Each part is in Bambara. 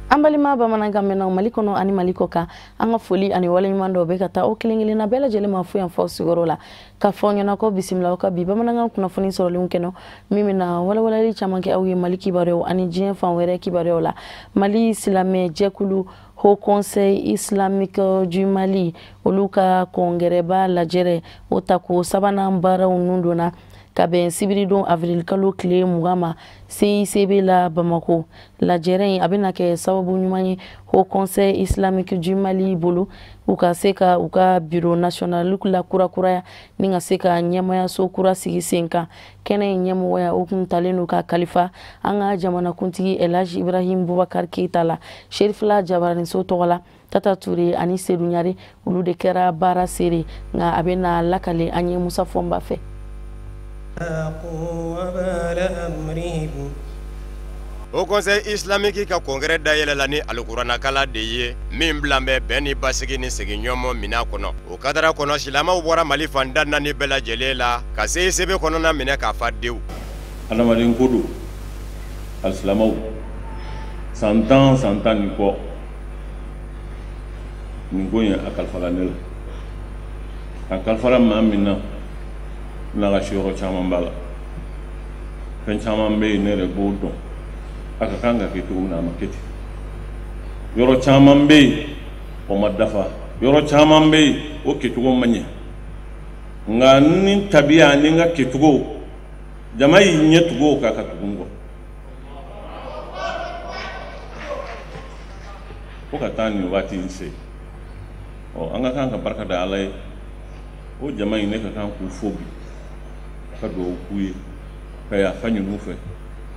An balima bamanankan mɛnnaw Mali kɔnɔ ani Mali kɔ kan, an ka foli ani waleɲuman dɔw bɛ ka taa aw kelen kelenna bɛɛ lajɛlen ma fo yan fɔ sigiyɔrɔ la ka fɔ ɲɛna ko bisimila aw ka bi bamanankan kunnafoni sɔrɔlenw kɛnɛ min bɛna walawalali caman kɛ aw ye Mali kibaruyaw ani diɲɛ fan wɛrɛ kibaruyaw la. Mali silamɛ jɛkulu Haut Conseil Islamique du Mali olu ka kɔngɛrɛba lajɛrɛ o tako sabanan baaraw nun donna ka bɛn sibiridon avril kalo tile 20 ma CICB la Bamako. Lajɛrɛ in a bɛna kɛ sababu ɲuman ye Haut Conseil Islamique du Mali bolo u ka se ka u ka bureau national la kurakuraya ni ka se ka ɲɛmayaso kura sigi sen kan. Kɛnɛ in ɲɛmɔgɔya o kun talen don ka kalifa an ka jamanakuntigi El Hadj Ibrahim Boubacar Keita la. Serifila Jabaraninso tɔgɔ la Tata Touré ani Seydou Ɲare olu de kɛra baara seere, nka a bɛna lakale an ye Musa Fɔnba fɛ. Haut Conseil Islamique ka congrès dayɛlɛla ni alikuranakala de ye min bilan bɛ bɛn ni basigi ni sigiɲɔgɔn minɛn kɔnɔ. O kadara kɔnɔ silamɛw bɔra Mali fan da naani bɛɛ lajɛlen la ka CICB kɔnɔna minɛ k'a fa dewu. Adamaden ko don, alisilamɛw san 10 san 10 ni kɔ nin ko in a kalifala ne la, a kalifala maa min na n'a ka siyɔrɔ caman b'a la, fɛn caman bɛ yen ne yɛrɛ b'o dɔn a ka kan ka kɛ cogo min na a ma kɛ ten. Yɔrɔ caman bɛ yen o ma dafa, yɔrɔ caman bɛ yen o kɛcogo ma ɲɛ, nka ni tabiya ni n ka kɛcogo jama y'i ɲɛ tugu o kan ka tugu n kɔ fo ka taa nin waati in se. Ɔ an ka kan ka barika da Ala ye, o jama in ne ka kan k'u fo bi ka dugawu k'u ye ka yafa ɲini u fɛ,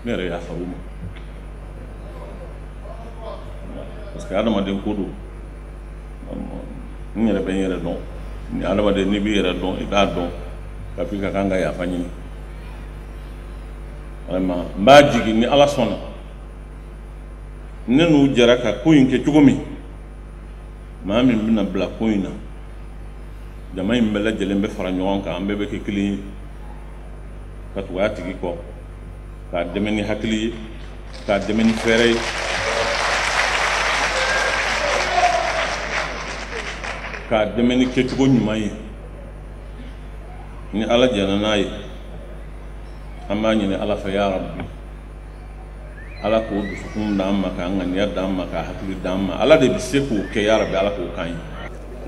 ne yɛrɛ yafa u ma parce que adamaden ko don, n yɛrɛ bɛ n yɛrɛ dɔn, ni adamaden n'i b'i yɛrɛ dɔn i b'a dɔn ka f'i ka kan ka yafa ɲini. Vraiment n b'a jigin ni Ala sɔnna ne n'u jɛra ka ko in kɛ cogo min, maa min bɛna bila ko in na jama in bɛɛ lajɛlen bɛ fara ɲɔgɔn kan, an bɛɛ bɛ kɛ kelen ye ka tugu a tigi kɔ, k'a dɛmɛ ni hakili ye, k'a dɛmɛ ni fɛɛrɛ ye, k'a dɛmɛ ni kɛcogo ɲuman ye. Ni Ala jɛnna n'a ye, an b'a ɲini Ala fɛ ya Rabbi, Ala k'o dusukun d'an ma, k'an ŋaniya d'an ma, k'a hakili d'an ma. Ala de bɛ se k'o kɛ ya Rabbi, Ala k'o k'an ye.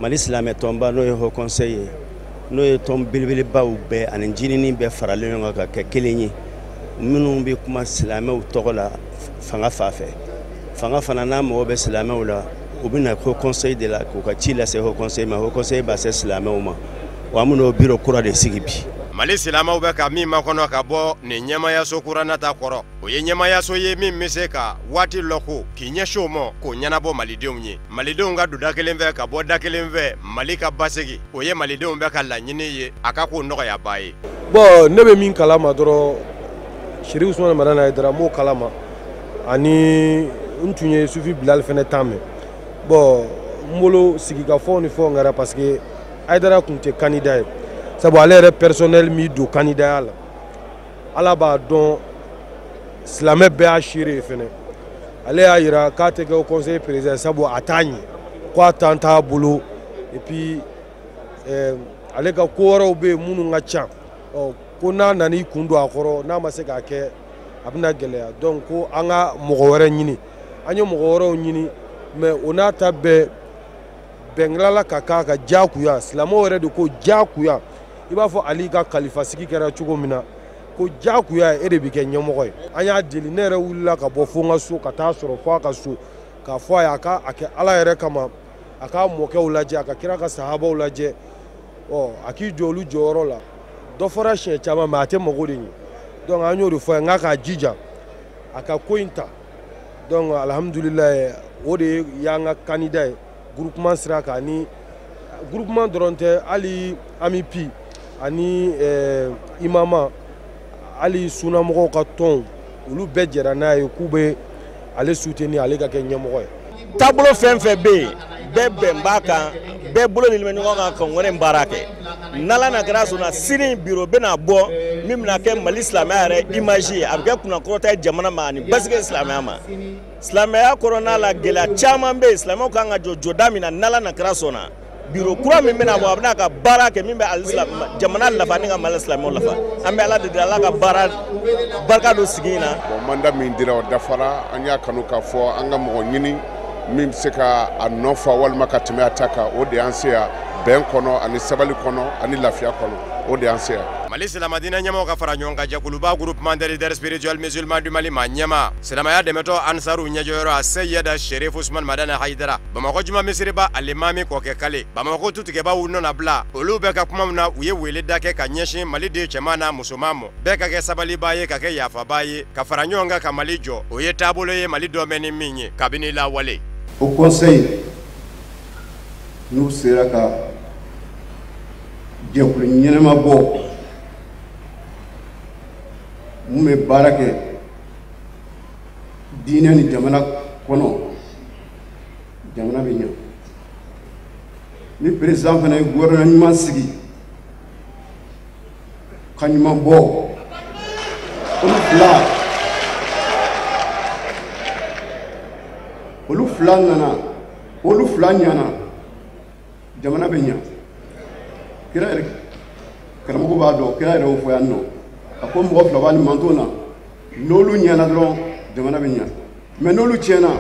Mali silamɛ tɔnba n'o ye Haut Conseil ye, n'o ye tɔn belebelebaw bɛɛ ani jinini bɛɛ faralen ɲɔgɔn kan ka kɛ kelen ye, minnu bɛ kuma silamɛw tɔgɔ la fanga fan fɛ. Fanga fana n'a mago bɛ silamɛw la, u bɛ na Haut Conseil de la k'u ka ci lase Haut Conseil ma, Haut Conseil b'a se silamɛw ma. Wa an bɛn'o bureau kura de sigi bi. Mali silamɛw bɛ ka min makɔnɔ ka bɔ nin ɲɛmayaso kura nata kɔrɔ, o ye ɲɛmayaso ye min bɛ se ka waati lɔko k'i ɲɛsin o ma k'o ɲɛnabɔ malidenw ye. Malidenw ka don da kelen fɛ ka bɔ da kelen fɛ, Mali ka basigi, o ye malidenw bɛ ka laɲini ye, a ka k'o nɔgɔyaba ye. Bon ne bɛ min kalama dɔrɔn, Chérif Ousmane Madani Haïdara n b'o kalama, ani n tun ye Sufi Bilal fɛnɛ ta mɛn. Bon n bolo sigikafɔw ni fɛnw kɛra parce que Haïdara tun tɛ candidat ye, sabu ale yɛrɛ personnel min don candidat la, Ala b'a dɔn silamɛ bɛɛ y'a seere ye fɛnɛ. Ale y'a yira k'a tɛ kɛ conseil président sabu a t'a ɲɛ, ko a temps t'a bolo, et puis ale ka ko wɛrɛw bɛ yen minnu ka ca, ɔ ko n'a nan'i kun don a kɔrɔ n'a ma se k'a kɛ a bɛna gɛlɛya. Donc ko an ka mɔgɔ wɛrɛ ɲini, an ye mɔgɔ wɛrɛw ɲini, mais o n'a ta bɛɛ bɛn tilala ka k'a kan diyagoya. Silamɛw yɛrɛ de ko diyagoya, i b'a fɔ Ali ka kalifasigi kɛra cogo min na, ko diyagoya e de bɛ kɛ ɲɛmɔgɔ ye. An y'a deli, ne yɛrɛ wulila ka bɔ fo n ka so ka taa sɔrɔ fo a ka so, k'a fɔ a ye a ka a kɛ Ala yɛrɛ kama, a k'a mɔkɛw lajɛ, a ka kira ka sahabaw lajɛ, ɔ a k'i jɔ olu jɔyɔrɔ la. Dɔ fɔra siɲɛ caman mais a tɛ mago de ɲɛ. Donc an y'o de fɔ a ye, n k'a k'a jija a ka ko in ta. Donc alhamdulilayi o de y'an ka candidat ye groupement sira kan, ani groupement dɔrɔn tɛ, hali AMIPI ani imama, hali sunamɔgɔw ka tɔnw, olu bɛɛ jɛra n'a ye k'u bɛ ale soutenir ale ka kɛ ɲɛmɔgɔ ye. Taabolo fɛn fɛn bɛ yen, bɛɛ bɛn b'a kan, bɛɛ bolo de bɛ ɲɔgɔn kan ka ŋɔnɛ in baara kɛ. N'Ala n'a kɛra sɔnna, sini biro bɛna bɔ min bɛna kɛ Mali silamɛya yɛrɛ image ye, a bɛ kɛ kunnakɔrɔta ye jamana ma ani basigi silamɛya ma. Silamɛya kɔnɔna la, gɛlɛya caman bɛ yen, silamɛw kan ka jɔ jɔda min na, n'Ala n'a kɛra sɔnna, biro kura min bɛna bɔ, a bɛna ka baara kɛ min bɛ jamana lafa ni ka Mali silamɛw lafa. An bɛ Ala de deli, Ala ka baara barika don sigi in na. Bon, mandat min dira, o dafara. An y'a kanu k'a fɔ an ka mɔgɔ ɲini min bɛ se ka a nɔ fa walima ka tɛmɛ a ta kan. O de y'an se yan, bɛn kɔnɔ ani sabali kɔnɔ ani lafiya kɔnɔ, o de y'an se yan. Mali silamadinɛ ɲɛmaw ka fara ɲɔgɔn kan jɛkuluba, Groupement des leaders spirituels musulmans du Mali, ma ɲɛma silamɛya dɛmɛtɔ Ansaru ɲɛjɔyɔrɔ, a Seyida Sherif Usman Madani Hayidara, Bamakɔ Juma Misiriba alimami kɔkɛ kale, Bamakɔ tutigɛbaw nɔna bila, olu bɛɛ ka kuma na, u ye wele da kɛ ka ɲɛsin Mali den cɛman n'a musoman ma, bɛɛ ka kɛ sabaliba ye, ka kɛ yafaba ye, ka fara ɲɔgɔn kan ka Mali jɔ. O ye taabolo ye Mali dɔ mɛn ni min ye kabini lawale. Haut Conseil n'u sera ka jɛkulu ɲɛnama bɔ mun bɛ baara kɛ diinɛ ni jamana kɔnɔ, jamana bɛ ɲɛ. Ni président fana ye gouvernement ɲuman sigi ka ɲuman bɔ, olu fila nana, olu fila ɲana, jamana bɛ ɲa. Kira yɛrɛ, karamɔgɔ b'a dɔn, kira yɛrɛ y'o fɔ yan nɔ, a ko mɔgɔ fila b'a ni manton na, n'olu ɲɛna dɔrɔn, jamana bɛ ɲa, mɛ n'olu tiɲɛna,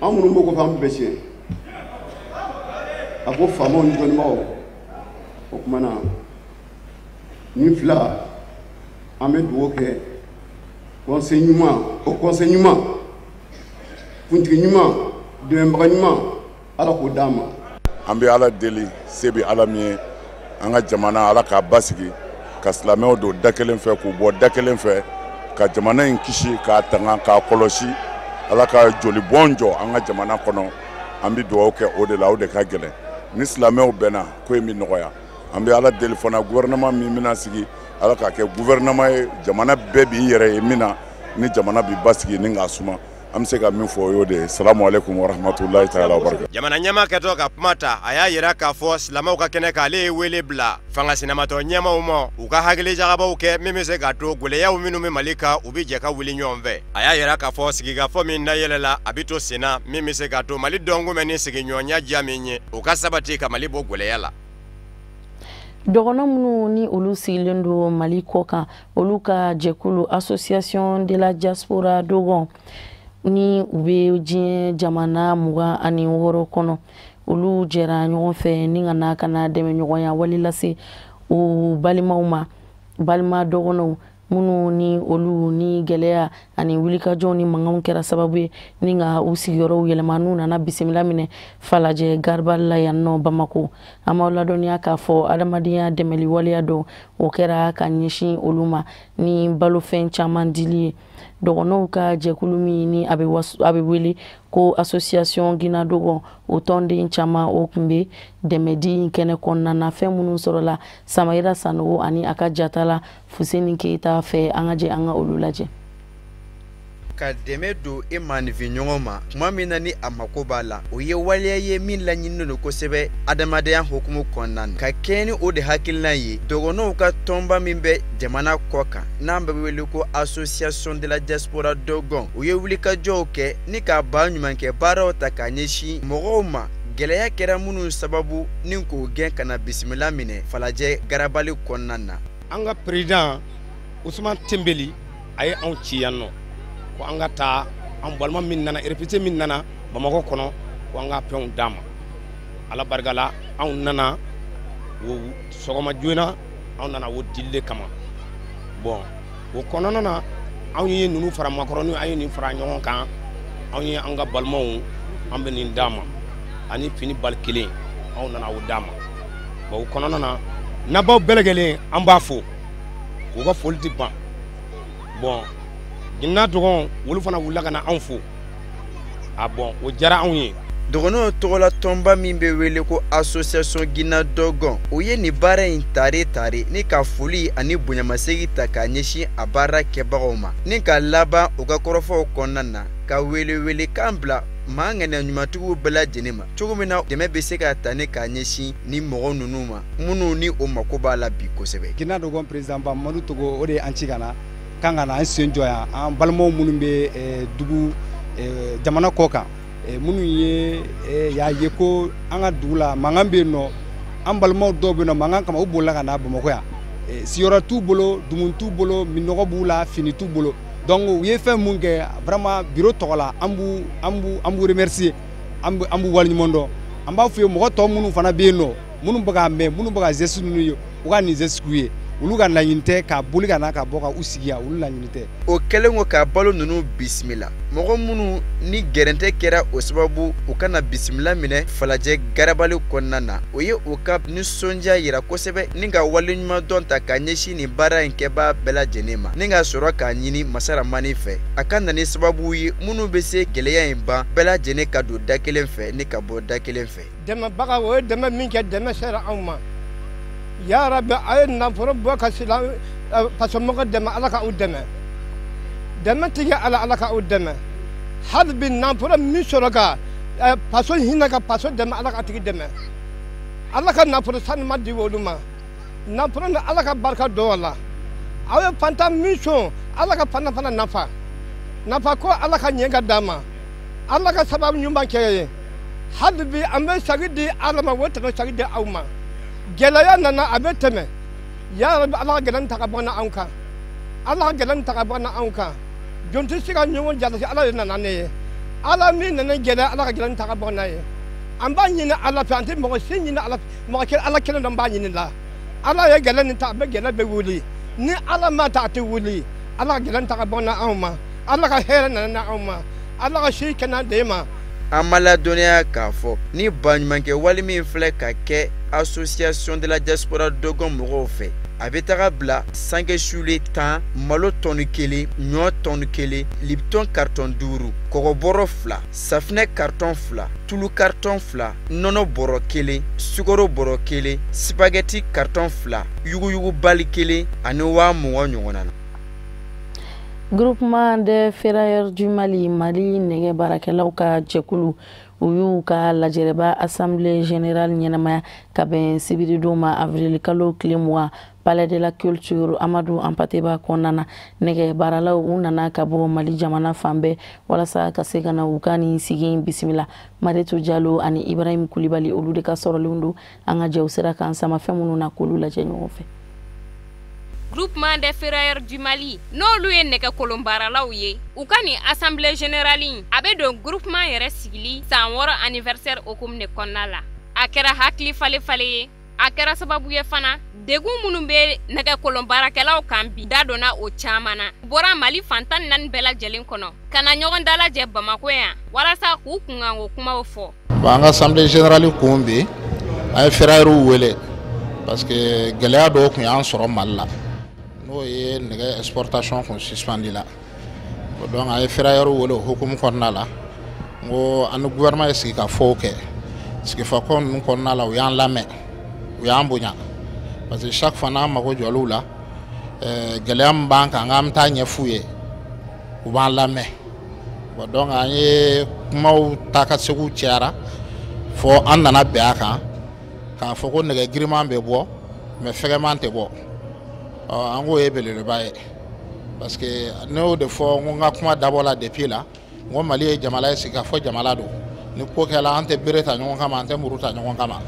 an minnu b'o kɔfɛ, an bɛɛ tiɲɛ. A ko faamaw ni dɔnnibagaw. O tuma na, nin fila, an bɛ dugawu kɛ conseil ɲuman, o conseil ɲuman, kuntigi ɲuman, dɛmɛbaga ɲuman, Ala k'o d'an ma. An bɛ Ala deli, se bɛ Ala min ye, an ka jamana, Ala k'a basigi, ka silamɛw don da kelen fɛ, k'u bɔ da kelen fɛ, ka jamana in kisi, k'a tanga, k'a kɔlɔsi. Ala ka jolibɔn jɔ an ka jamana kɔnɔ. An bɛ dugawu kɛ o de la. O de ka gɛlɛn. Ni silamɛw bɛnna, ko in bɛ nɔgɔya. An bɛ Ala deli fana, gouvernement min bɛna sigi, Ala k'a kɛ gouvernement ye jamana bɛɛ b'i yɛrɛ ye min na, ni jamana bɛ basigi ni k'a suma. An bɛ se ka min fɔ, o y'o de ye. Salamu aleykum wa rahmatulahi taala wa barakatu. Jamana ɲɛmaa kɛtɔ ka kuma ta, a y'a yira k'a fɔ silamɛw ka kɛnɛ kan, ale ye wele bila fanga sinamatɔ ɲɛmaw ma, u ka hakili jagabaw kɛ min bɛ se k'a to gwɛlɛyaw minnu bɛ Mali kan, u bɛ jɛ ka wuli ɲɔgɔn fɛ. A y'a yira k'a fɔ sigikafɔ min dayɛlɛla, a bɛ to sen na, min bɛ se k'a to Mali dɔnko ni sigiɲɔgɔnya diya min ye, o ka sabati ka Mali bɔ gwɛlɛya la. Dɔgɔnɔ minnu ni olu sigilen don Mali kɔ kan, olu ka jɛkulu, Association de la diaspora Dogon, ni u bɛ diɲɛ jamana 26 kɔnɔ, olu jɛra ɲɔgɔn fɛ ni ka na ka na dɛmɛ ɲɔgɔnya wale lase u balimaw ma, balima dɔgɔnɔw minnu ni olu ni gɛlɛya ani wulikajɔw ni mankanw kɛra sababu ye ni ka u sigiyɔrɔw yɛlɛma, n'u nana bisimila minɛ Falajɛ garibali la yan nɔ Bamako. An b'aw ladɔnniya k'a fɔ adamadenya dɛmɛli waleya dɔ o kɛra ka ɲɛsin olu ma ni balofɛn caman dili ye. Dɔgɔnɔw ka jɛkulu min ni a bɛ wele ko Association Guina Dogon, o tɔnden caman o tun bɛ dɛmɛdi kɛnɛ kɔnɔna na. Fɛn minnu sɔrɔla, Samayira Sanogo ani a ka jatala Fuseni Keyita fɛ, an ka jɛ an ka olu lajɛ. Ka dɛmɛ don e maaninfin ɲɔgɔn ma tuma min na ni a mako b'a la, o ye waleya ye min laɲininen don kosɛbɛ adamadenya hukumu kɔnɔna na. Ka kɛɲɛ ni o de hakilina ye, dɔgɔnɔw ka tɔnba min bɛ jamana kɔ kan, n'an bɛ wele ko Association de la diaspora Dogon, u ye wulikajɔw kɛ ni ka ba ɲumankɛ baaraw ta k'a ɲɛsin mɔgɔw ma gɛlɛya kɛra minnu sababu ni k'o gɛn ka na bisimila minɛ Falajɛ garabali kɔnɔna na. An ka président Usman Tembeli, a ye anw ci yan nɔ ko an ka taa an balima min nana, réfugié min nana Bamakɔ kɔnɔ, ko an ka fɛnw d'a ma. Ala barika la, anw nana o sɔgɔma joona, anw nana o dili de kama. Bon, o kɔnɔna na, anw ye ninnu fara makɔrɔni, an ye nin fara ɲɔgɔn kan, anw ye an ka balimaw, an bɛ nin d'a ma ani fini bali kelen, anw nana o d'a ma. Bon, o kɔnɔna na, nabaw bɛɛ lajɛlen, an b'a fo, u ka foli tɛ ban. Bon, Ginna dɔgɔn, olu fana wulila ka na anw fo. A bon, o diyara anw ye. Dɔgɔnɔw tɔgɔla tɔnba min bɛ wele ko Association Guina Dogon, o ye nin baara in tare tare ni ka foli ani bonyamasegin ta k'a ɲɛsin a baara kɛbagaw ma, ni ka laban u ka kɔrɔfɔw kɔnɔna na ka welewelekan bila. maa ŋaniya ɲumantigiw bɛɛ lajɛlen ma cogo min na dɛmɛ bɛ se ka ta ne k'a ɲɛsin ni mɔgɔ ninnu ma minnu ni o mako b'a la bi kosɛbɛ. Guinée Dogon président ba Mamadu Togo o de ye an ci ka na k'an ka na an sen jɔ yan an balimaw minnu bɛ dugu jamana kɔ kan minnu ye y'a ye ko an ka dugu la mankan bɛ yen nɔ an balimaw dɔw bɛ yen nɔ mankan kama u bolila ka na Bamakɔ yan siyɔrɔ t'u bolo dumuni t'u bolo minɔgɔ b'u la fini t'u bolo. Donc u ye fɛn mun kɛ vraiment bureau tɔgɔ la an b'u remercier an b'u waleɲuman dɔn an b'a f'u ye mɔgɔ tɔ minnu fana bɛ yen nɔ minnu bɛ k'a mɛn minnu bɛ ka geste ninnu ye u ka nin geste k'u ye olu ka laɲini tɛ ka boli ka na ka bɔ ka u sigi yan olu laɲini tɛ. O kɛlen kɔ ka balo ninnu bisimila mɔgɔ minnu ni gɛrɛntɛ kɛra o sababu u kana bisimila minɛ Falajɛ garabali kɔnɔna na o ye u ka nisɔndiya yira kosɛbɛ ni ka waleɲumandɔn ta ka ɲɛsin nin baara in kɛbaa bɛɛ lajɛlen ma ni ka sɔrɔ k'a ɲini masaramani fɛ a ka na ni sababu ye minnu bɛ se gɛlɛya in ban bɛɛ lajɛlen ka don da kelen fɛ ni ka bɔ da kelen fɛ. Dɛmɛbaga o ye dɛmɛ min kɛ dɛmɛ sera anw ma. Ya Rabbi a ye nafolo bɔ ka sila fasomɔgɔ dɛmɛ Ala ka u dɛmɛ dɛmɛ tigi Ala Ala ka u dɛmɛ hali bi nafolo min sɔrɔ ka faso hinɛ ka faso dɛmɛ Ala ka tigi dɛmɛ Ala ka nafolo sanuma di olu ma nafolo ni Ala ka barika don a la aw ye fantan min sɔn Ala ka fana fana nafa nafa ko Ala ka ɲɛ ka d'a ma Ala ka sababu ɲuman kɛ ye hali bi an bɛ sagi di Ala ma o tɛmɛ sagi di aw ma. Gɛlɛya nana a bɛ tɛmɛ ya Rabbi Ala ka gɛlɛya ta ka bɔ anw kan Ala ka gɛlɛya ta ka bɔ anw kan jɔn tɛ se ka ɲɔgɔn jalaki Ala de nana ne ye Ala min nana gɛlɛya Ala ka gɛlɛya ta ka bɔ n'a ye an b'a ɲini Ala fɛ an tɛ mɔgɔ si ɲini Ala mɔgɔ kelen Ala kelen dɔrɔn b'a ɲini la Ala ye gɛlɛya nin ta a bɛ gɛlɛya bɛ wuli ni Ala ma ta a tɛ wuli Ala ka gɛlɛya ta ka bɔ anw ma Ala ka hɛrɛ nana anw ma Ala ka si kɛnɛya d'e ma. An ma ladɔnniya k'a fɔ ni baɲumankɛ wale min filɛ ka kɛ association de la diaspora Dogon mɔgɔw fɛ a bɛ taga bila sanke sule 10 malo tɔni 1 ɲɔ tɔni 1 Lipton carton 5 kɔgɔbɔrɔ 2 safinɛ carton 2 tulu carton 2 nɔnɔ bɔrɔ 1 sukaro bɔrɔ 1 spaghetti carton 2 yuguyugubali 1 ani 20,000 ɲɔgɔn na. Groupement des ferrailleurs du Mali, Mali nɛgɛ baarakɛlaw ka jɛkulu u y'u ka lajɛrɛba assemblée générale ɲɛnamaya ka bɛn sibiridon ma avril kalo tile 20 palais de la culture Amadou Hampâté Bâ kɔnɔna na nɛgɛ baaralaw u nana ka bɔ Mali jamana fan bɛɛ walasa ka se ka na u ka nin sigi in bisimila Mariétou Diallo ani Ibrahim Coulibaly olu de ka sɔrɔlenw don an ka jɛ u sera k'an sama fɛn minnu na k'olu lajɛ ɲɔgɔn fɛ. Groupement des ferrailleurs du Mali n'olu ye nɛgɛkolonbaaralaw ye u ka nin assemblée générale in a bɛ don groupement yɛrɛ sigili san 6 anniversaire hokumu de kɔnɔna la a kɛra hakili falen falen ye a kɛra sababu ye fana degun minnu bɛ nɛgɛkolonbaarakɛlaw kan bi da donna o caman na u bɔra Mali fan 14 bɛɛ lajɛlen kɔnɔ ka na ɲɔgɔn dalajɛ Bamakɔ yan walasa k'u kunkanko kumaw fɔ. Bon an ka assemblée générale kun bi an ye ferrailleurs wele parce que gɛlɛya dɔw tun y'an sɔrɔ Mali la. N'o ye nɛgɛ exportation kun suspendi la donc an ye ferrailleurs wele o hukumu kɔnɔna la n ko an ni gouvernement ye sigikafɔw kɛ sigikafɔ ninnu kɔnɔna la u y'an lamɛn u y'an bonya parce que chaque fois n'an mago jɔl'u la gɛlɛya min b'an kan k'an bɛ taa ɲɛf'u ye u b'an lamɛn bon donc an ye kumaw taa ka seginw cayara fo an nana bɛn a kan k'a fɔ ko nɛgɛ giriman bɛ bɔ mais fɛgɛman tɛ bɔ. An k'o ye belebeleba ye parce que ne y'o de fɔ n ko n ka kuma dabɔ la depuis la n ko Mali ye jamana ye sigikafɔ jamana don ni ko kɛla an tɛ bere ta ɲɔgɔn kama an tɛ muru ta ɲɔgɔn kama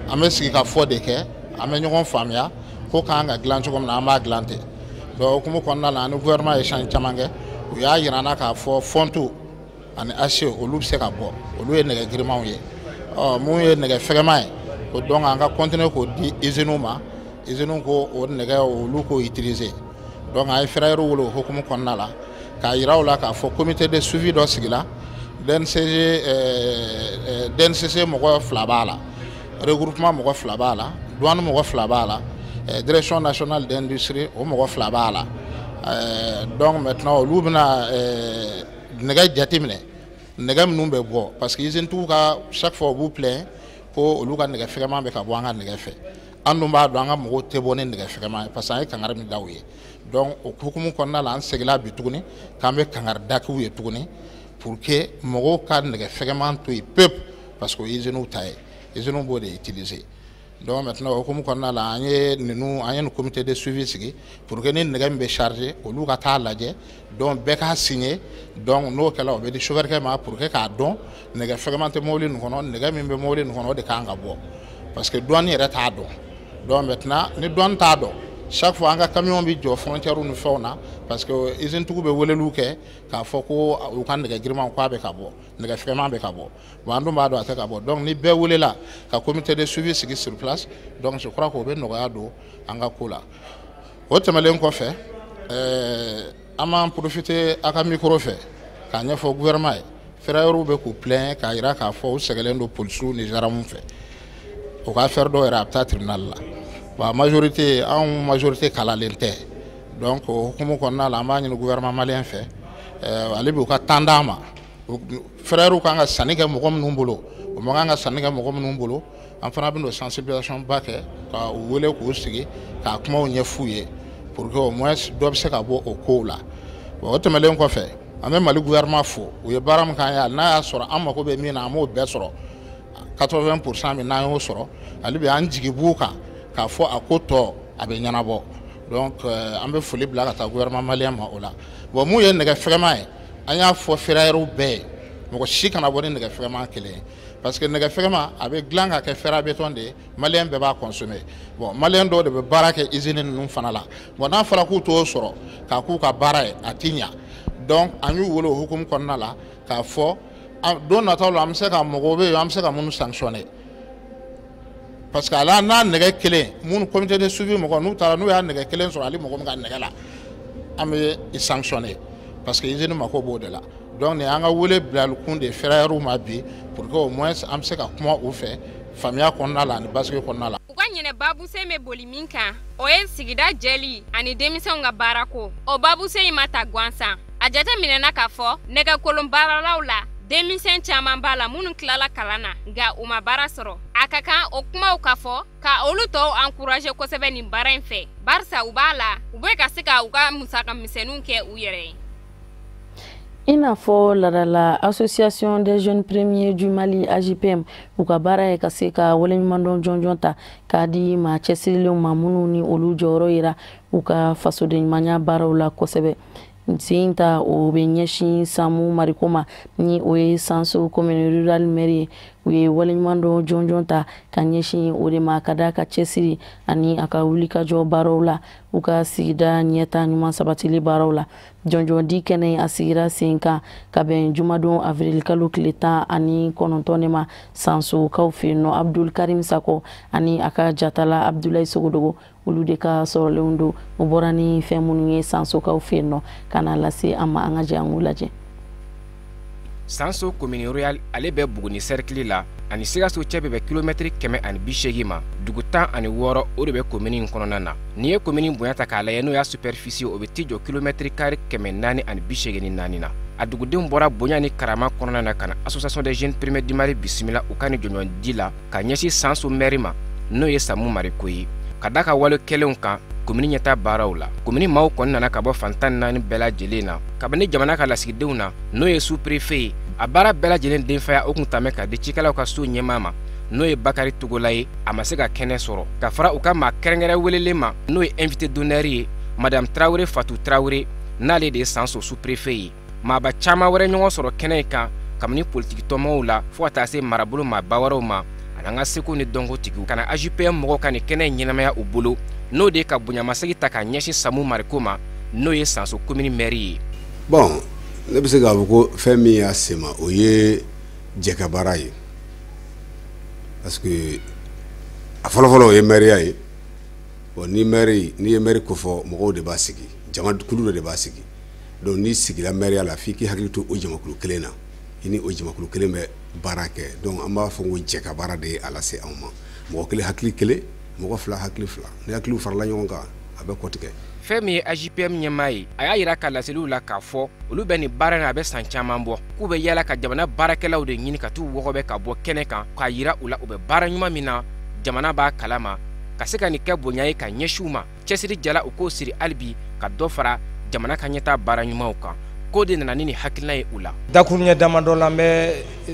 an bɛ sigikafɔ de kɛ an bɛ ɲɔgɔn faamuya ko k'an ka dilan cogo min na an b'a dilan ten donc o hukumu kɔnɔna la an ni gouvernement ye échange caman kɛ u y'a yira an na k'a fɔ fonte ani acier olu bɛ se ka bɔ olu ye nɛgɛ girimanw ye ɔ mun ye nɛgɛ fɛgɛman ye o donc an ka continuer k'o di usines ma usines ko o nɛgɛ olu k'o utiliser donc an ye ferrailleurs wele o hukumu kɔnɔna la k'a yira u la k'a fɔ comité de suivi dɔ sigila DNCG DNCC mɔgɔ 2 b'a la regroupement mɔgɔ 2 b'a la douane mɔgɔ 2 b'a la direction nationale d'industrie o mɔgɔ 2 b'a la donc maintenant olu bɛna nɛgɛ jateminɛ nɛgɛ minnu bɛ bɔ parce que usine tigiw ka chaque fois u b'u plaint ko olu ka nɛgɛ fɛgɛman bɛ ka bɔ an ka nɛgɛ fɛ an dun b'a dɔn an ka mɔgɔw tɛ bɔ ni nɛgɛ fɛgɛman ye parce que an ye kangari min da u ye donc o hukumu kɔnɔna la an seginna bi tuguni k'an bɛ kangari da k'u ye tuguni pour que mɔgɔw ka nɛgɛ fɛgɛman to yen pewu, parce que o ye usines ta ye, usines b'o de utiliser. Donc maintenant o hukumu kɔnɔna la, an ye ninnu, an ye nin comité de suivi sigi pour que ni nɛgɛ min bɛ charger, olu ka taa lajɛ. Donc bɛɛ k'a signer. Donc n'o kɛla, o bɛ di chauffeur kɛ ma pour que k'a dɔn nɛgɛ fɛgɛman tɛ mobili nin kɔnɔ, nɛgɛ min bɛ mobili nin kɔnɔ, o de kan ka bɔ, parce que douane yɛrɛ t'a dɔn. Donc maintenant ni douane t'a dɔn, chaque fois an ka camion bɛ jɔ frontière ni fɛnw na, parce que usine tigiw bɛ weleliw kɛ k'a fɔ ko u ka nɛgɛ giriman k'a bɛ ka bɔ, nɛgɛ fɛgɛman bɛ ka bɔ. Bon, an dun b'a dɔn a tɛ ka bɔ. Donc ni bɛɛ welela ka comité de suivi sigi sur place, donc je crois k'o bɛ nɔgɔya don an ka ko la. O tɛmɛnen kɔfɛ, an b'an profiter a ka micro fɛ k'a ɲɛfɔ gouvernement ye. Ferrailleurs bɛ k'u plaindre k'a jira k'a fɔ u sɛgɛnlen don polisiw ni gendarmes fɛ. O ka affaire dɔw yɛrɛ, a bɛ taa tribunal la. Bon, a majorité, anw majorité kalalen tɛ. Donc o hukumu kɔnɔna la, an b'a ɲini gouvernement malien fɛ, ale b'u ka temps d'an ma. Ferrailleurs kan ka sanni kɛ mɔgɔ minnu bolo, o man kan ka sanni kɛ mɔgɔ minnu bolo, an fana bɛ n'o sensibilisation ba kɛ ka u wele k'u sigi k'a kumaw ɲɛf'u ye pour que au moins dɔ bɛ se ka bɔ o kow la. Bon, o tɛmɛnen kɔfɛ, an bɛ Mali gouvernement fo, u ye baara min k'an ye. Hali n'a y'a sɔrɔ an mako bɛ min na, an m'o bɛɛ sɔrɔ, 80% min n'an y'o sɔrɔ, hali bi an jigi b'u kan k'a fɔ a ko tɔ a bɛ ɲɛnabɔ. Donc an bɛ foli bila ka taa gouvernement malien ma o la. Bon, mun ye nɛgɛ fɛgɛman ye, an y'a fɔ ferrailleurs bɛɛ ye, mɔgɔ si kana bɔ ni nɛgɛ fɛgɛman kelen ye, parce que nɛgɛ fɛgɛman a bɛ dilan ka kɛ fer à béton de ye, malien bɛɛ b'a consommer. Bon, malien dɔw de bɛ baara kɛ usine ninnu fana la. Bon, n'a fɔra k'u t'o sɔrɔ k'a k'u ka baara ye, a ti ɲa. Donc an y'u wele o hukumu kɔnɔna la k'a fɔ don nataw la, an bɛ se ka mɔgɔw bɛ yen, an bɛ se ka minnu sanctionner, parce que ala n'a nɛgɛ kelen minnu, comité de suivi mɔgɔ n'u taara n'u y'a nɛgɛ kelen sɔrɔ hali mɔgɔ min ka nɛgɛ la, an bɛ i sanctionner, parce que usine mako b'o de la. Donc nin y'an ka wele bilali kun de ferrailleurs ma bi, pour que au moins an bɛ se ka kuma u fɛ faamuya kɔnɔna la ani basigi kɔnɔna la. U ka ɲinɛ babusen bɛ boli min kan, o ye sigida jɛli ani denmisɛnw ka baarako. O babusen in ma ta gansan. A jate minɛna k'a fɔ nɛgɛkolon baaralaw la, denmisɛn caman b'a la minnu tilala kalan na nka u ma baara sɔrɔ. A ka kan o kumaw ka fɔ ka olu tɔw encourager kosɛbɛ nin baara in fɛ, barisa u b'a la, u bɛ ka se ka u ka musaka misɛnninw kɛ u yɛrɛ ye. I n'a fɔ ladala Association des jeunes premiers du Mali, AJPM, u ka baara ye ka se ka waleɲumandɔn jɔnjɔn ta k'a di maa cɛsirilenw ma minnu ni olu jɔyɔrɔ yira u ka fasodenɲumanya baaraw la kosɛbɛ. Sen ta, o bɛ ɲɛsin Samu Mariko ma, ni o ye Sanso commune rurale maire ye. U ye waleɲumandɔn jɔnjɔn ta ka ɲɛsin o de ma, ka da ka cɛsiri ani a ka wulikajɔ baaraw la u ka sigida ɲɛta ɲuman sabatili baaraw la. Jɔnjɔn di kɛnɛ, a sigira sen kan ka bɛn jumadon avril kalo tile 19 de ma Sansokaw fɛ yen nɔ. Abdul Karim Sako ani a ka jatala Abdulayi Sogodogo, olu de ka sɔrɔlenw don. U bɔra ni fɛn minnu ye Sansokaw fɛ yen nɔ ka na lase an ma, an ka jɛ an k'u lajɛ. Sanso commune rurale, ale bɛ Buguni cercle la, ani Sikaso cɛ bɛ bɛn kilomɛtiri 180 ma. Dugu 16, o de bɛ commune in kɔnɔna na. N'i ye commune bonya ta k'a lajɛ, n'o y'a superficie, o bɛ t'i jɔ kilomɛtiri carré 484 na. A dugudenw bɔra bonya ni karama kɔnɔna na ka na Association des jeunes premiers du Mali bisimila u ka nin jɔnjɔn di la ka ɲɛsin Sanso maire ma, n'o ye Samu Mariko ye, ka da ka wale kɛlenw kan komini ɲɛta baaraw la. Komini maaw kɔni nana ka bɔ fan 14 bɛɛ lajɛlen na, kabini jamana ka lasigidenw na, n'o ye sous-préfet ye. A baara bɛɛ lajɛlen denfaya, o kun tamɛ ka di cikɛlaw ka so ɲɛmaa ma, n'o ye Bakari Togola ye. A ma se ka kɛnɛ sɔrɔ ka fara u ka maa kɛrɛnkɛrɛn welelen ma, n'o ye invité d'honneur ye, madame Tarawele Fatu Tarawele, n'ale de ye Sanso sous-préfet ye. Maaba caman wɛrɛ ɲɔgɔn sɔrɔ kɛnɛ in kan, kabini politiki tɔnmɔw la fo ka taa se marabolo maaba wɛrɛw ma, ani an ka seko ni dɔnko tigiw, ka na AJPM mɔgɔw ka nin kɛnɛ in ɲɛnamaya u bolo, n'o de ye ka bonyamasegin ta ka ɲɛsin Samu Mariko ma, n'o ye Sanso commune maire ye. Bon, ne bɛ se k'a fɔ ko fɛn min y'a sen ma, o ye jɛkabaara ye, parce que a fɔlɔfɔlɔ, o ye maire ye. Bon, ni maire, n'i ye maire kofɔ, mɔgɔw de b'a sigi, jamakulu dɔ de b'a sigi. Donc n'i sigira maire la, f'i k'i hakili to o jamakulu kelen na, i ni o jamakulu kelen bɛ baara kɛ. Donc an b'a fɔ ko jɛkabaara de ye a lase anw ma. Mɔgɔ kelen hakili kelen, mɔgɔ fila hakili fila, ni hakiliw farala ɲɔgɔn kan, a bɛ kɔtigɛ. Fɛn min ye AJPM ɲɛmaa ye, a y'a yira ka laseliw la k'a fɔ olu bɛ nin baara in, a bɛ san caman bɔ, k'u bɛ yala ka jamana baarakɛlaw de ɲini ka t'u wɔgɔbɛ ka bɔ kɛnɛ kan k'a yira u la u bɛ baara ɲuman min na, jamana b'a kalama, ka se ka nin kɛ bonya ye ka ɲɛsin u ma. Cɛsiri jala, u k'o siri hali bi ka dɔ fara jamana ka ɲɛtaa baara ɲumanw kan. K'o de nana ni nin hakilina ye u la. Dakuruɲɛ damadɔ la, n bɛ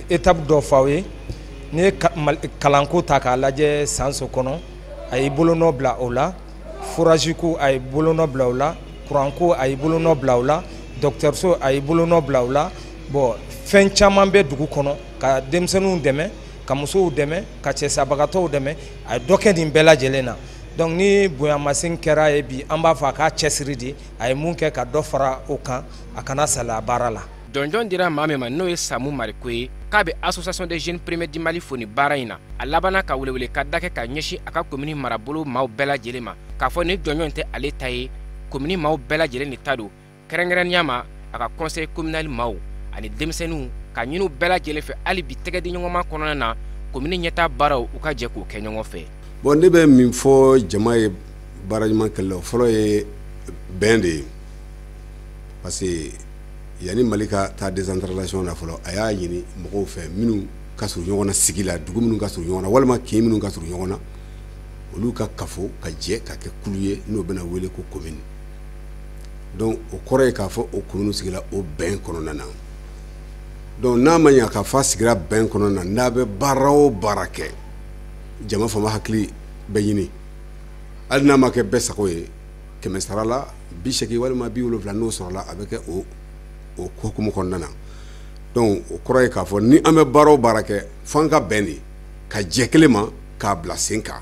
étape dɔ f'aw ye. N'i ye kalanko ta k'a lajɛ, Sanso kɔnɔ, a y'i bolonɔ bila o la. Forage ko, a ye bolonɔ bila o la. Courant ko, a y'i bolonɔ bila o la. Dɔgɔtɔrɔso, a y'i bolonɔ bila o la. Bon, fɛn caman bɛ dugu kɔnɔ, ka denmisɛnninw dɛmɛ, ka musow dɛmɛ, ka cɛsabagatɔw dɛmɛ, a ye dɔ kɛ nin bɛɛ lajɛlen na. Donc ni bonyamasen kɛra ye bi, an b'a fɔ a k'a cɛsiri de, a ye mun kɛ, ka dɔ fara o kan, a kana salaya baara la. Jɔnjɔn dira maa min ma, n'o ye Samu Mariko ye, k'a bɛ Association des jeunes premiers du Mali fo ni baara in na. A labanna ka welewele ka da kɛ ka ɲɛsin a ka komini marabolo maaw bɛɛ lajɛlen ma, k'a fɔ ni jɔnjɔn tɛ ale ta ye, komini maaw bɛɛ lajɛlen de ta don, kɛrɛnkɛrɛnnenya ma a ka conseil communal maaw ani denmisɛnninw, ka ɲini bɛɛ lajɛlen fɛ hali bi tɛgɛ di ɲɔgɔnma kɔnɔna na, komini ɲɛta baaraw, u ka jɛ k'o kɛ ɲɔgɔn fɛ. Bon, ne bɛ min fɔ jama ye baara ɲuman kɛlɛ la, o fɔlɔ ye bɛn de ye, parce que yanni Mali ka taa décentralisation na fɔlɔ, a y'a ɲini mɔgɔw fɛ minnu ka surun ɲɔgɔn na sigi la, dugu minnu ka surun ɲɔgɔn na walima kin minnu ka surun ɲɔgɔn na, olu ka kafo ka jɛ ka kɛ kulu ye, n'o bɛna wele ko commune. Donc o kɔrɔ ye k'a fɔ o commune sigila o bɛn kɔnɔna na. Donc n'a ma ɲɛ k'a fɔ a sigira bɛn kɔnɔna na, n'a bɛ baara o baara kɛ, jama fama hakili bɛ ɲini, hali n'a ma kɛ bɛɛ sago ye, 100 sara la 80 walima 70, n'o sɔrɔla, a bɛ kɛ o hukumu kɔnɔna na. Donc o kɔrɔ ye k'a fɔ ni an bɛ baara o baara kɛ, f'an ka bɛn de ka jɛ kelen ma k'a bila sen kan.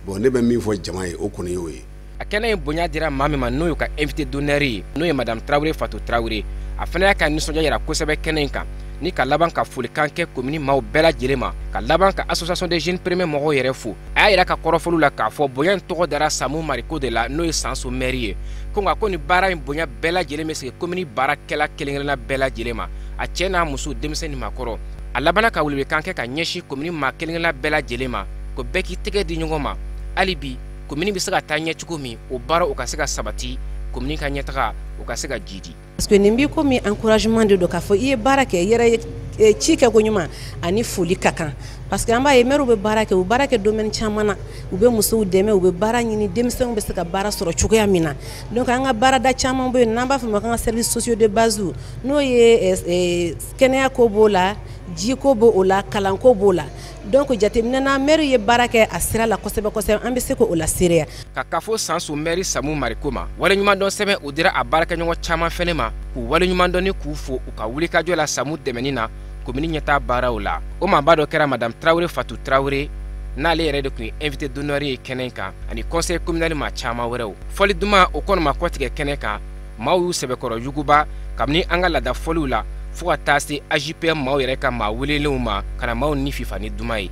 Bon, ne bɛ min fɔ jama ye, o kɔni y'o ye. A kɛnɛ in bonya dira maa min ma, n'o y'u ka invité d'honneur ye, n'o ye madame Tarawele Fatou Tarawele, a fana y'a ka nisɔndiya yira kosɛbɛ kɛnɛ in kan, ni ka laban ka folikan kɛ komini maaw bɛɛ lajɛlen ma, ka laban ka Association des jeunes premiers mɔgɔw yɛrɛ fo. A y'a yira ka kɔrɔfɔliw la k'a fɔ bonya in tɔgɔ dara Samu Mariko de la, n'o ye Sanso maire ye, ko nka ko nin baara in bonya bɛɛ lajɛlen bɛ segin komini baarakɛla kelen-kelenna bɛɛ lajɛlen ma, a cɛ n'a muso, denmisɛn ni maakɔrɔ. A labanna ka welewelekan kɛ ka ɲɛsin komini maa kelen-kelenna bɛɛ lajɛlen ma, ko bɛɛ k'i tɛgɛ di ɲɔgɔn ma hali bi, komini bɛ se ka taa ɲɛ cogo min, o baara o ka se ka sabati, komini ka ɲɛtaga o ka se ka jidi. Parce que nin b'i komi encouragement de don, k'a fɔ i ye baara kɛ, i yɛrɛ ye ci kɛ ko ɲuman, ani foli ka kan. Parce que an b'a ye, maire bɛ baara kɛ, u baara kɛ domaine caman na, u bɛ musow dɛmɛ, u bɛ baara ɲini, denmisɛnninw bɛ se ka baara sɔrɔ cogoya min na. Donc an ka baarada caman bɛ yen, n'an b'a fɔ o ma k'an ka services sociaux de base, n'o ye kɛnɛya ko b'o la, jiko b'o la, kalanko b'o la. Donc jateminɛ na, maire ye baara kɛ a sira la kosɛbɛ kosɛbɛ, an bɛ se k'o la seereya. Ka kafo Sanso maire Samu Mariko ma, waleɲumandɔn sɛbɛn o dira a baarakɛɲɔgɔn caman fɛnɛ ma, k'u waleɲumandɔn ni k'u fo u ka wulikajɔ la Samu dɛmɛni na komini ɲɛtaa baaraw la. O maaba dɔ kɛra madame Tarawele Fatou Tarawele, n'ale yɛrɛ de tun ye invité d'honneur ye kɛnɛ in kan, ani conseil communal maa caman wɛrɛw. Fɔli duman o kɔni ma kɔtigɛ kɛnɛ kan, maaw y'u sɛbɛkɔrɔ yuguba kabini an ka laada fɔliw la fo ka taa se AJPM maaw yɛrɛ ka maa welelenw ma, ka na maaw ni fifa ni duman ye.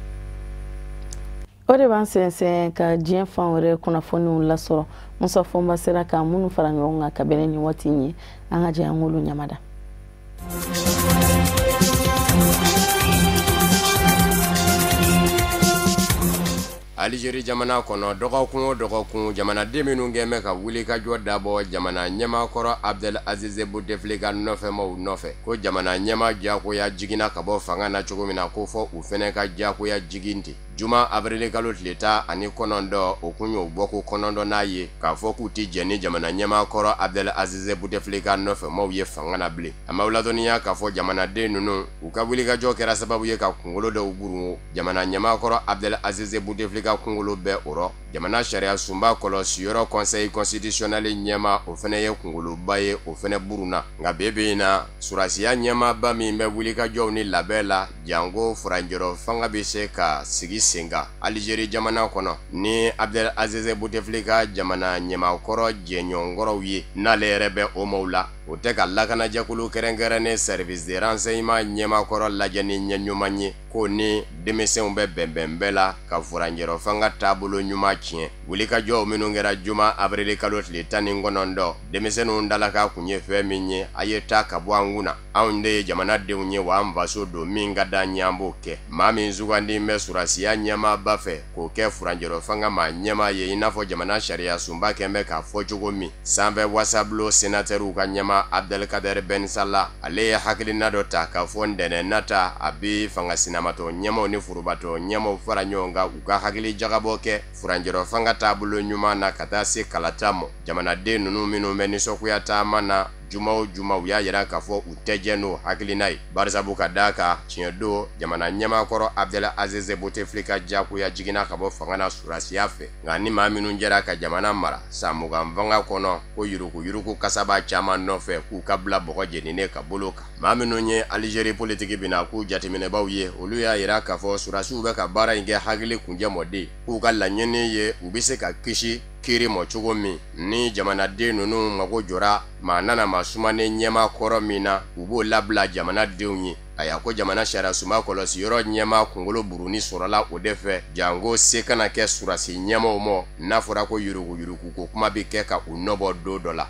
O de b'an sɛnsɛn ka diɲɛ fan wɛrɛ kunnafoniw lasɔrɔ. Musa Fɔnba sera ka minnu fara ɲɔgɔn kan ka bɛn ni waati in ye, an ka jɛ an k'olu ɲamada. Alizeri jamana kɔnɔ, dɔgɔkun o dɔgɔkun, jamanaden minnu kɛn bɛ ka wulikajɔ dabɔ jamana ɲɛmaakɔrɔ Abdel Aziz Bouteflika nɔfɛmaw nɔfɛ, ko jamana ɲɛmaa diyagoya jiginna ka bɔ fanga na cogo min na, ko fɔ u fɛnɛ ka diyagoya jigin ten. Juma avril kalo tile 19, o kun y'o bɔko 9 n'a ye k'a fɔ k'u tɛ jɛn ni jamana ɲɛmaakɔrɔ Abdel Aziz Bouteflika nɔfɛmaw ye fanga na bilen. A m'aw ladɔnniya k'a fɔ jamanaden ninnu, u ka wulikajɔ kɛra sababu ye ka kunkolo dɔw burun. Jamana ɲɛmaakɔrɔ Abdel Aziz Bouteflika kunkolo bɛɛ o rɔ. Jamana sariya sunba kɔlɔsiyɔrɔ conseil constitutionnel ɲɛmaa, o fɛnɛ ye kunkoloba ye, o fɛnɛ burunna. Nka bi bi in na, surasiya ɲɛmaaba min bɛ wulikajɔw ni labɛn la, janko furancɛrɔ fanga bɛ se ka sigi sen kan Alizeri jamana kɔnɔ ni Abdel Aziz Bouteflika jamana ɲɛmaakɔrɔ jɛɲɔgɔnkɔrɔw ye, n'ale yɛrɛ bɛ o maaw la, o tɛ ka lakanajɛkulu kɛrɛnkɛrɛnnen service de renseignement ɲɛmaakɔrɔ lajɛ ni ɲɛ ɲuman ye, ko ni denmisɛnw bɛ bɛnbɛn bɛɛ la ka furancɛrɔ fanga taabolo ɲuman tiɲɛ. Wulikajɔw minnu kɛra juma avril kalo tile 19, denmisɛnninw dalaka kun ye fɛn min ye, a ye taa ka bɔ an kunna, anw de ye jamanadenw ye, wa an faso don, min ka d'an ye an b'o kɛ. Maa min sugandi bɛ surasiya ɲɛmaaba fɛ k'o kɛ furancɛrɔ fanga maa ɲɛmaa ye, i n'a fɔ jamana sariya sunba kɛn bɛ k'a fɔ cogo min, sanfɛ wasabulon sénateurw ka ɲɛmaa Abdelkader Ben Salah, ale ye hakilina dɔ ta k'a fɔ ntɛnɛn nata a bɛ fanga sinamatɔ ɲɛmaw ni forobatɔ ɲɛmaw fara ɲɔgɔn kan, u ka hakili jagabɔ kɛ furancɛrɔ fanga taabolo ɲuman na ka taa se kalata ma. Jamanaden ninnu minnu bɛ nisɔngoya taama na Juma o juma u y'a yira k'a fɔ u tɛ jɛ n'o hakilina ye, barisabu ka d'a kan tiɲɛ don jamana ɲɛmaakɔrɔ Abdel Aziz Bouteflika diyagoya jiginna ka bɔ fanga na surasiya fɛ. Nka ni maa minnu jɛra ka jamana mara san 20 fanga kɔnɔ, ko yuruguyurugu kasaba caman nɔfɛ k'u ka bila bɔgɔ jeninen ka bolo kan. Maa minnu ye Algérie politiki bina k'u jateminɛbaw ye, olu y'a yira k'a fɔ surasiw bɛ ka baara in kɛ hakili kunjɛ mɔden, k'u ka laɲini ye u bɛ se ka kisi kiiri mɔ cogo min ni jamanaden ninnu mago jɔra maa nana maa sumanen ɲɛmaa kɔrɔ min na, u b'o labila jamanadenw ye. Aya ko jamana sariya sunba kɔlɔsi yɔrɔ ɲɛmaa kunkolo buruni sɔrɔla o de fɛ, janko se kana kɛ surasi ɲɛmaaw mɔ n'a fɔra ko yuruguyurugu ko kuma bɛ kɛ ka u nɔbɔ don dɔ la.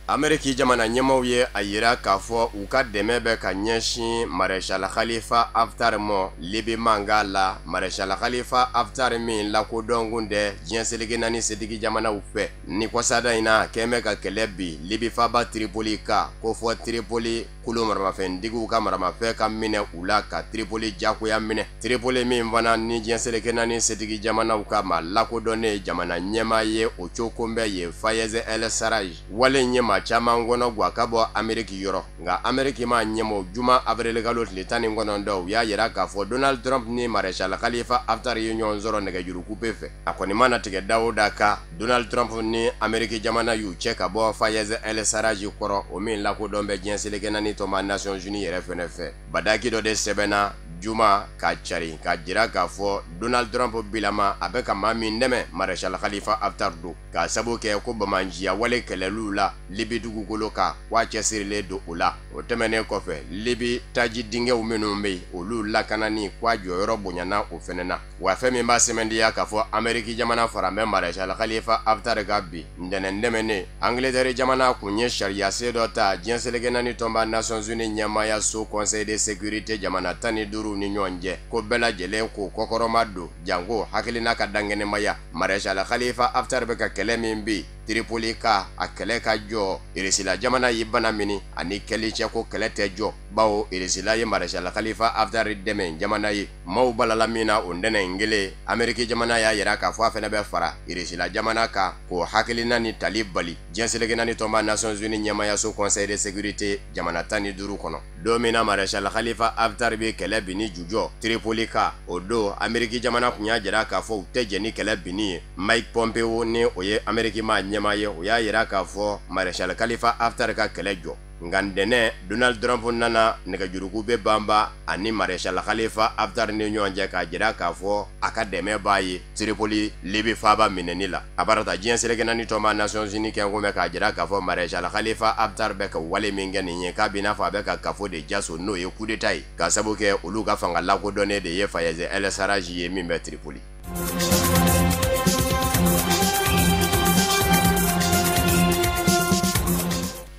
Ameriki jamana ɲɛmaaw ye a yira k'a fɔ u ka dɛmɛ bɛ ka ɲɛsin Maréchal Khalifa Haftar mɔ Libi mankan la. Maréchal Khalifa Haftar min lakodɔn tɛ diɲɛ seleke naani setigi jamanaw fɛ, ni kɔsada in na kɛn bɛ ka kɛlɛ bi Libi faaba Tripoli kan, ko fɔ Tripoli kulu maramafɛntigiw ka maramafɛn ka minɛ u la ka Tripoli jagoya minɛ. Tripoli min fana ni diɲɛ seleke naani setigi jamanaw ka maa lakodɔnnen jamana ɲɛmaa ye, o cogo bɛ yen Fayez El Sarraj. Wale in ye maa caman kɔnɔ gwa ka bɔ Ameriki yɔrɔ, nka Ameriki ma ɲɛmɔgɔ juma avril kalo tile 19 u y'a yira k'a fɔ Donald Trump ni Maréchal Khalifa Haftar ye ɲɔgɔn sɔrɔ nɛgɛjuru coupe fɛ. A kɔni mana tigɛ da o da kan, Donald Trump ni Ameriki jamana y'u cɛ ka bɔ Fayez El Sarraj kɔrɔ, o min lakodɔn bɛ diɲɛ seleke naani tɔnba Nations Unies yɛrɛ fɛnɛ fɛ. Badaki dɔ de sɛbɛnna juma ka cari ka jira k'a fɔ Donald Trump bilama a bɛ ka maa min dɛmɛ Maréchal Khalifa Haftar don, k'a sabu kɛ ko bamanciya wale kɛlɛliw la Libi dugukolo kan k'a cɛsirilen don o la. O tɛmɛnen kɔfɛ, Libi taji dingɛw minnu bɛ yen olu lakanani k'a jɔyɔrɔ bonyana o fɛnɛ na. Wa fɛn min b'a sɛmɛntiya k'a fɔ Ameriki jamana fara bɛ Maréchal Khalifa Haftar ka bi ntɛnɛn tɛmɛnen, Angleterre jamana kun ye sariyasen dɔ ta diɲɛ seleke naani tɔnba Nations Unies ɲɛmaayaso Conseil de sécurité jamana 15 ni ɲɔgɔn cɛ, ko bɛɛ lajɛlen k'o kɔkɔrɔma don janko hakilina ka dankɛnɛmaya. Maréchal Khalifa Haftar bɛ ka kɛlɛ min bi Tripoli ka a kɛlɛ ka jɔ, Irisila jamana y'i bana mini ani kɛli cɛ ko kɛlɛ tɛ jɔ, bawo Irisila ye Maréchal Khalifa Haftar dɛmɛ jamana ye. Maaw balala min na o ntɛnɛn in kelen, Ameriki jamana y'a yira k'a fɔ a fɛnɛ bɛ fara Irisila jamana kan k'o hakilina ni tali bali diɲɛ seleke naani tɔnba Nations Unies ɲɛmaayaso Conseil de sécurité jamana 15 kɔnɔ. Don min na Maréchal Khalifa Haftar bɛ kɛlɛ binni jujɔ Tripoli kan, o don Ameriki jamana kun y'a jira k'a fɔ u tɛ jɛn ni kɛlɛ binni ye. Mike Pompeo ni o ye Ameriki maa ɲɛmaa ye, o y'a yira k'a fɔ Maréchal Khalifa Haftar ka kɛlɛ jɔ. Nka ntɛnɛn Donald Trump nana nɛgɛjuruku bɛ banba ani Maréchal Khalifa Haftar ni ɲɔgɔn cɛ k'a jira k'a fɔ a ka dɛmɛ b'a ye Tripoli Libi faaba minɛni la. A barata diɲɛ seleke naani tɔnba Nations Unies kɛn kun bɛ k'a jira k'a fɔ Maréchal Khalifa Haftar bɛ ka wale min kɛ nin ye, k'a b'i n'a fɔ a bɛ ka kafo de jaso n'o ye coup d'état ye, k'a sabu kɛ olu ka fanga lakodɔnnen de ye Fayez El Sarraj ye min bɛ Tripoli.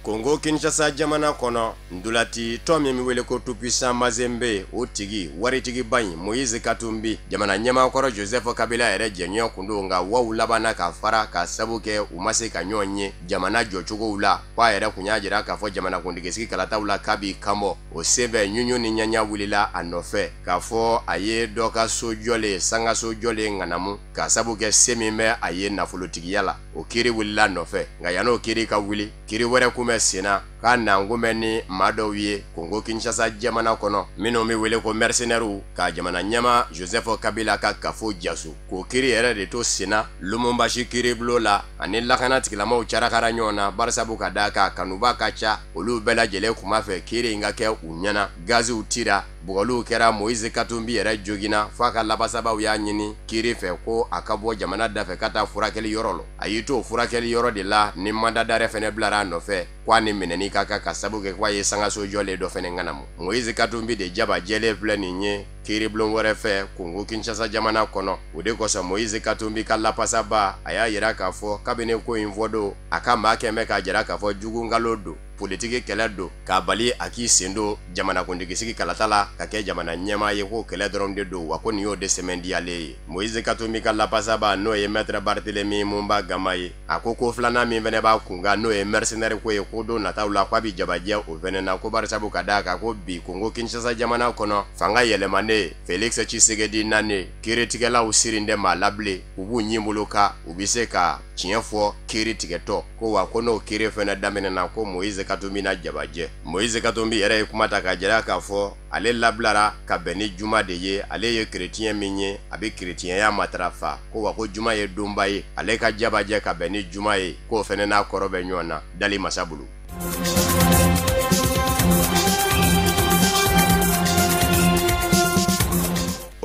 Kongo Kinshasa jamana kɔnɔ, ndulati tɔn min bɛ wele ko Tout-Puissant Mazembe, o tigi waritigiba in Moïse Katumbi, jamana ɲɛmaakɔrɔ Joseph Kabila yɛrɛ jɛɲɔgɔn kun don, nka waw labanna ka fara k'a sabu kɛ u ma se ka ɲɔgɔn ye jamana jɔcogow la. K'a yɛrɛ kun y'a jira k'a fɔ jamanakuntigisigi kalataw la k'a b'i kanbɔ, o senfɛ ɲuɲu ni ɲaɲa wulila a nɔfɛ k'a fɔ a ye dɔ ka so jɔlen sangaso jɔlen ŋanamu k'a sabu kɛ se min bɛ a ye nafolotigiya la. O kiiri wulila nɔfɛ, nka yann'o kiiri ka wuli, kiiri wɛrɛ kun bɛ sen na k'a nankun bɛ ni maa dɔw ye Kongo Kinshasa jamana kɔnɔ minnu bɛ wele ko mercenaires, ka jamana ɲɛmaa Joseph Kabila ka kafo jaso, k'o kiiri yɛrɛ de to sen na Lubumbashi kiiribulon la ani lakana tigilamaw carakara ɲɔgɔn na, barisabu ka d'a kan kanuba ka ca olu bɛɛ lajɛlen kun b'a fɛ kiiri in ka kɛ u ɲɛna. Gaziw tira, bugɔliw kɛra, Moïse Katumbi yɛrɛ joginna f'a ka labasabaw y'a ɲini kiiri fɛ ko a ka bɔ jamana dafɛ ka taa furakɛli yɔrɔ la. A y'i to o furakɛli yɔrɔ de la ni mandat d'arrêt fɛnɛ bilara a nɔfɛ k'a ni minɛni ka kan ka sabu kɛ k'a ye sangaso jɔlen dɔ fɛnɛ ŋanamu. Moïse Katumbi de jaba jɛlen filɛ nin ye kiiribulon wɛrɛ fɛ Kongo Kinshasa jamana kɔnɔ. O de kosɔn Moïse Katumbi ka lapasaba a y'a yira k'a fɔ kabini ko in fɔ don, a ka maa kɛn bɛ k'a jira k'a fɔ jugu nkalon don, politiki kɛlɛ don, k'a bali a k'i sen don jamanakuntigisigi kalata la ka kɛ jamana ɲɛmaa ye, k'o kɛlɛ dɔrɔn de don, wa ko nin y'o de sɛmɛndiyalen ye. Moïse Katumbi ka lapasaba n'o ye Maître Barthélemy Mumba Gama ye, a ko ko filanan min fɛnɛ b'a kun kan n'o ye mercenaire ko ye, ko don nataw la k'a bi jabajɛ o fɛnɛ na, ko barisabu ka d'a kan ko bi Kongo Kinshasa jamana kɔnɔ fanga yɛlɛmanen ne Felix Tshisekedi nane kiiritigɛlaw sirin tɛ maa la bilen, u b'u ɲin bolo ka u bɛ se ka tiɲɛ fɔ kiiri tigɛtɔ ko wa ko n'o kiiri fɛnɛ daminɛna ko Moïse Katumbi na jabajɛ. Moïse Katumbi yɛrɛ ye kuma ta k'a jira k'a fɔ ale labilara ka bɛn ni juma de ye, ale ye kerecɛn min ye, a bɛ kerecɛnya matarafa, ko wa ko juma ye donba ye, ale ka jabajɛ ka bɛn ni juma ye, k'o fɛnɛ n'a kɔrɔ bɛ ɲɔgɔn na dali masa bolo.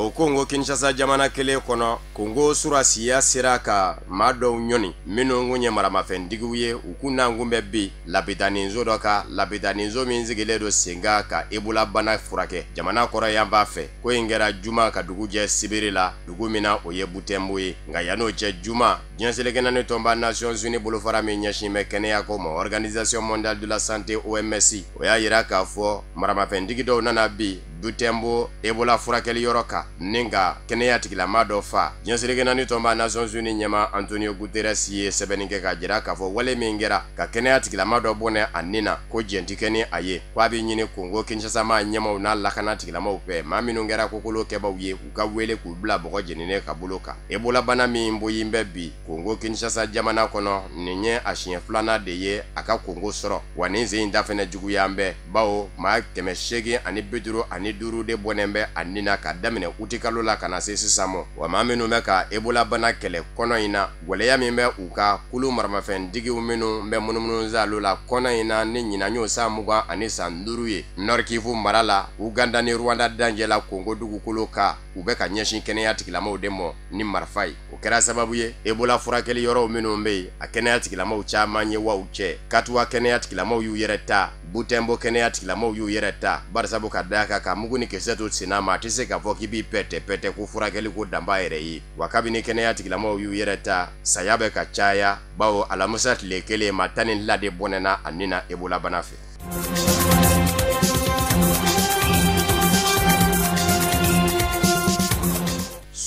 O Kongo Kinshasa jamana kelen kɔnɔ, Kongo surasiya sera ka maa dɔw ɲɔni minnu kun ye maramafɛntigiw ye, u kun n'an kun bɛ bi lapitaninso dɔ kan, lapitaninso min sigilen don sen kan ka Ebola bana furakɛ jamana kɔrɔ yan b'a fɛ. Ko in kɛra juma ka dugu jɛ sibiri la, dugu min na o ye Butembo ye. Nka yan'o cɛ juma, diɲɛ seleke naani tɔnba Nations Unies bolofara min ɲɛsin bɛ kɛnɛya ko ma, Organisation mondiale de la santé OMS, o y'a jira k'a fɔ maramafɛntigi dɔw nana bi Butembo Ebola furakɛli yɔrɔ kan ni ka kɛnɛya tigilama dɔ fa. Diɲɛ seleke naani tɔnba Nations Unies ɲɛmaa Antonio Guterres ye sɛbɛnni kɛ k'a jira k'a fɔ wale min kɛra ka kɛnɛya tigilama dɔ bɔnɛ a nin na, ko jɛn tɛ kɛ ni a ye, ko a bɛ ɲini Kongo Kinshasa maa ɲɛmaw n'a lakana tigilamaw fɛ, maa minnu kɛra kokolo kɛbaw ye, u ka wele k'u bila bɔgɔ jeninen ka bolo kan. Ebola bana min boyin bɛ bi Kongo Kinshasa jamana kɔnɔ, nin ye a siɲɛ filanan de ye a ka Kongo sɔrɔ, wa nin sen in ta fɛnɛ juguya bɛ, bawo maa 855 de bɔnɛ bɛ a nin na ka daminɛ utikalo la ka na se sisan ma. Wa maa minnu bɛ ka Ebola bana kɛlɛ kɔnɔ in na, gwɛlɛya min bɛ u ka kulu maramafɛntigiw minnu bɛ munumunu zalo la kɔnɔ in na ni ɲinan y'o san 25 ye Nord Kivu mara la, Uganda ni Rwanda dancɛ la Kongo dugukolo kan, u bɛ ka ɲɛsin kɛnɛya tigilamaw de ma ni marifa ye. O kɛra sababu ye Ebola furakɛli yɔrɔw minnu bɛ yen, a kɛnɛya tigilamaw caman ye waw cɛ. Katuwa kɛnɛya tigilamaw y'u yɛrɛ ta, Butembo kɛnɛya tigilamaw y'u yɛrɛ ta, barisabu ka da kan ka mugu ni kisɛ to senna ma, a tɛ se k'a fɔ k'i b'i pɛtɛ pɛtɛ ko furakɛli ko danba yɛrɛ ye. Wa kabini kɛnɛya tigilamaw y'u yɛrɛ ta, saya bɛ ka caya, bawo alamisa tile kelen maa 12 de bɔnɛna a nin na Ebola bana fɛ.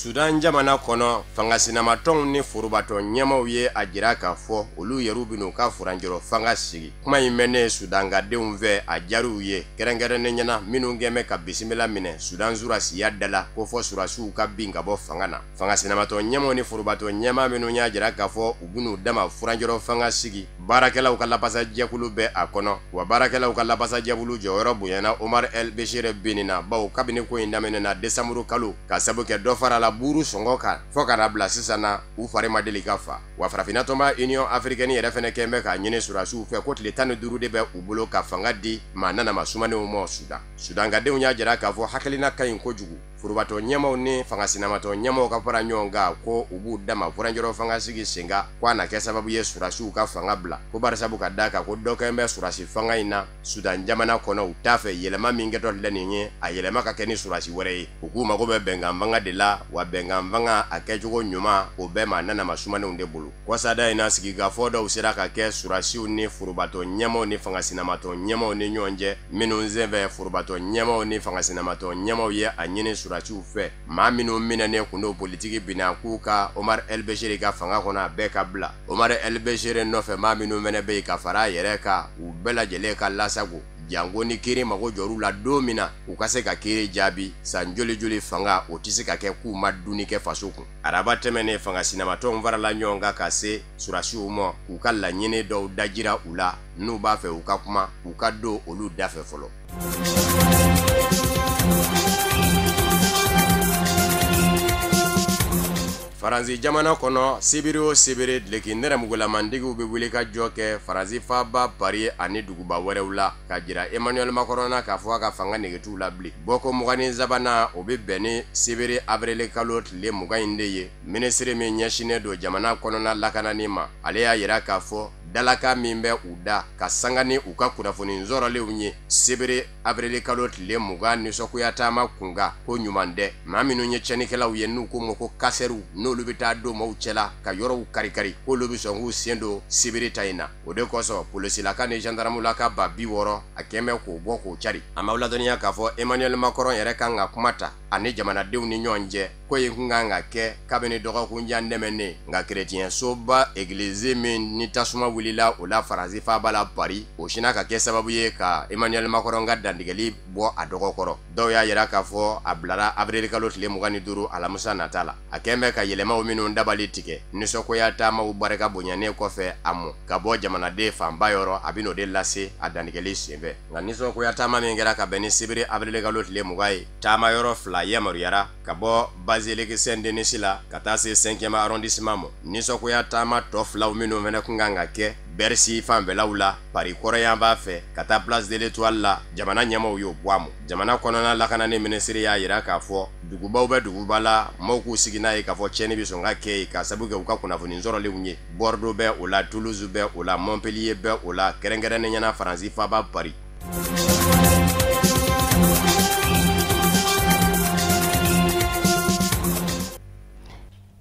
Sudan jamana kɔnɔ, fangasinamatɔnw ni forobatɔn ɲɛmaw ye a jira k'a fɔ olu yɛrɛw bɛn'u ka furancɛrɔ fanga sigi. Kuma in mɛnnen Sudankadenw fɛ, a diyar'u ye, kɛrɛnkɛrɛnnen ɲɛna minnu kɛn bɛ ka bisimila minɛ Sudan surasiya da la ko fɔ surasiw ka bin ka bɔ fanga na. Fangasinamatɔn ɲɛmaw ni forobatɔn ɲɛma minnu y'a jira k'a fɔ u bɛn'u dama furancɛrɔ fanga sigi, baarakɛlaw ka lapasajɛkulu bɛ a kɔnɔ. Wa baarakɛlaw ka lapasajɛkulu jɔyɔrɔ bonyana Omar El Bashir binni na, bawo kabini ko in daminɛna desanburu kalo ka sabu kɛ dɔ farala buuru sɔngɔ kan fɔ ka na bila sisan na, u fari ma deli ka fa. Wa farafinna tɔnba Union africaine yɛrɛ fɛnɛ kɛn bɛ k'a ɲini surasiw fɛ ko tile 15 de bɛ u bolo ka fanga di maa nanama sumanenw ma Sudan. Sudankadenw y'a jira k'a fɔ hakilina ka ɲi kojugu, forobatɔn ɲɛmaw ni fangasinamatɔn ɲɛmaw ka fara ɲɔgɔn kan ko u b'u dama furancɛrɔ fanga sigi sen kan, ko a na kɛ sababu ye surasiw ka fanga bila, ko barisabu ka da kan ko dɔ kɛn bɛ surasi fanga in na Sudan jamana kɔnɔ, u t'a fɛ yɛlɛma min kɛtɔ filɛ nin ye, a yɛlɛma ka kɛ ni surasi wɛrɛ ye. U k'u mago bɛ bɛnkan fanga de la, wa bɛnkan fanga a kɛcogo ɲuman o bɛɛ maa nanama sumanenw de bolo. Kɔsada in na, sigikafɔ dɔw sera ka kɛ surasiw ni forobatɔn ɲɛmaw ni fangasinamatɔn ɲɛmaw ni ɲɔgɔn cɛ, minnu senfɛ forobatɔn ɲɛmaw ni fangasinamatɔn ɲɛmaw ye a ɲini surasiw fɛ maa minnu minɛnen kun don politiki binna k'u ka Omar El Bashir ka fanga kɔnɔ, a bɛɛ ka bila. Omar El Bashir nɔfɛ maa minnu fɛnɛ bɛ yen ka fara a yɛrɛ kan, u bɛɛ lajɛlen ka lasago janko ni kiiri mago jɔr'u la don min na, u ka se ka kiiri jaabi. San joli joli fanga o tɛ se ka kɛ k'u ma dunni kɛ faso kun. Araba tɛmɛnen, fanga sinamatɔnw farala ɲɔgɔn kan ka se surasiw ma k'u ka laɲini dɔw dajira u la, n'u b'a fɛ u ka kuma, u ka don olu da fɛ fɔlɔ. Faransi jamana kɔnɔ, sibiri o sibiri, duloki nɛrɛmugulamantigiw bɛ wuli ka jɔ kɛ Faransi faaba Paris ani duguba wɛrɛw la ka jira Emmanuel Macron na k'a fɔ a ka fanga nege t'u la bilen. Bɔko 23nan, o bɛ bɛn ni sibiri avril kalo tile 20 in de ye. Minisiri min ɲɛsinnen don jamana kɔnɔna lakanani ma, ale y'a jira k'a fɔ dalakan min bɛ u da ka sanga ni u ka kunnafoni sɔrɔlenw ye sibiri avril kalo tile 20 nisɔngoya taama kunkan, ko ɲuman tɛ. Maa minnu ye tiɲɛnikɛlaw ye, n'u ko ma ko kasɛriw, n'olu bɛ taa don maaw cɛla ka yɔrɔw karikari, k'olu bɛ sɔn k'u sen don sibiri ta in na. O de kosɔn polisilaka ni gendarmulaka 60,000 a kɛn bɛ k'o bɔ k'o cari. An b'aw ladɔnniya k'a fɔ Emmanuel Macron yɛrɛ kan ka kuma ta ani jamanadenw ni ɲɔgɔn cɛ, ko in kun kan ka kɛ kabini dɔgɔkun jan tɛmɛnen, nka kerecɛnsoba egilizi min ni tasuma wuli wulila o la Faransi faaba la Paris, o sinna ka kɛ sababu ye ka Emmanuel Macron ka dantigɛli bɔ a dɔgɔ kɔrɔ. Dɔw y'a yira k'a fɔ a bilara avril kalo tile 25 alamisa nata la. A kɛn bɛ ka yɛlɛmaw minnu dabali tigɛ nisɔngoya taamaw barika bonyanen kɔfɛ a mɔ ka bɔ jamanaden fanba yɔrɔ, a bɛ n'o de lase a dantigɛli senfɛ. Nka nisɔngoya taama min kɛra ka bɛn ni sibiri avril kalo tile 20 ye, taama yɔrɔ 2 yamaruyara ka bɔ Basilique Saint-Denis la ka taa se 5e arrondissement ma. Nisɔngoya taama tɔ filaw minnu fana kun kan ka kɛ Bercy fanfɛlaw la, Paris kɔrɔyanfan fɛ ka taa Place de l'Étoile la, jamana ɲɛmaaw y'o bɔ a ma. Jamana kɔnɔna lakanani minisiri y'a yira k'a fɔ dugubaw bɛ duguba la, maaw k'u sigi n'a ye k'a fɔ tiɲɛni bɛ sɔn ka kɛ yen ka sabu kɛ u ka kunnafoni sɔrɔlenw ye. Bordeaux bɛ o la, Toulouse bɛ o la, Montpellier bɛ o la, kɛrɛnkɛrɛnnenya la Faransi faaba Paris.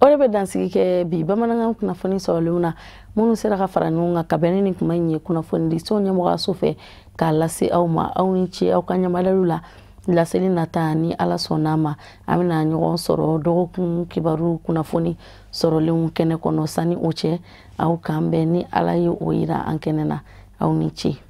O de bɛ dansigi kɛ bi bamanankan kunnafoni sɔrɔlenw na minnu sera ka fara ɲɔgɔn kan ka bɛn ni kuma in ye kunnafonidiso ɲɛmɔgɔyaso fɛ k'a lase aw ma. Aw ni ce aw ka ɲamadaliw la. Laseli nata ni Ala sɔnna ma, an bɛna ɲɔgɔn sɔrɔ dɔgɔkun kibaru kunnafoni sɔrɔlenw kɛnɛ kɔnɔ. Sani o cɛ, aw k'an bɛn ni Ala ye o yira an kɛnɛ na. Aw ni ce.